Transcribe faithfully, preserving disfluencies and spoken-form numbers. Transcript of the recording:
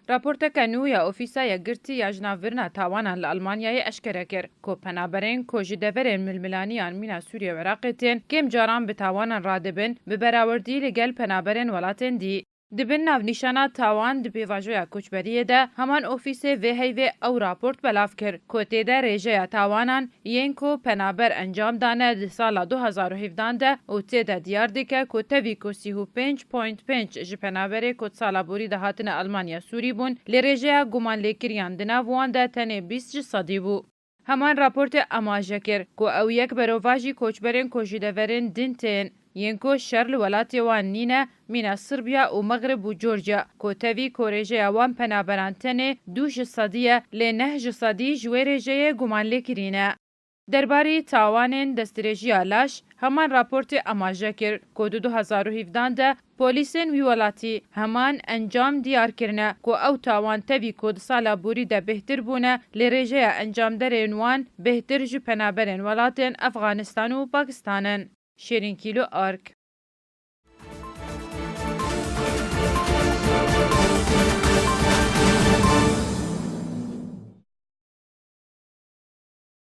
Raporteke nû ya Ofîsa Yekgirtî ya Jinavbirina Tawanan li Almanyayê eşkere kir ku penaberên ku ji deverên milmilaniyan mîna Sûriyê û Iraqê tên, kêm caran bi tawanan radibin, bi berawerdî li gel penaberên welatên dî. Di bin navnîşana tawan di pêvajoya koçberiyê de, heman ofîsê vê heyvê ew raport belav kir ku tê de rêjeya tawanan yên ku penaber encam dane di sala du hezar û hevdehan de û tê de diyar dike ku tevî ku sî û pênc point pênc ji penaberê ku di sala borî de hatine Almanya Sûrî bûn, lê rêjeya gumanlêkiriyan di nav wan de tenê bîst ji sedî bû. Heman raportê amaje kir ku ew yek berovajî koçberên ku ji deverên din tên, yên ku şer li welatê wan nîne, mîna Sirbiya û Mexrib û Georgia, ku tevî ku rêjeya wan penaberan tenê du ji sedî ye, lê neh ji sedî ji wê rêjeyê gumanlêkirî ne. Derbarî tawanên destdirêjiya laş, heman raportê amaje kir ku di du hezar û hevdehan de polîsên wî welatî heman encam diyar kirine ku ew tawan tevî ku di sala borî de bêhtir bûne, lê rêjeya encamderên wan bêhtir ji penaberên welatên Efxanistan û Pakistan in. Şêrîn Kîlo Ark.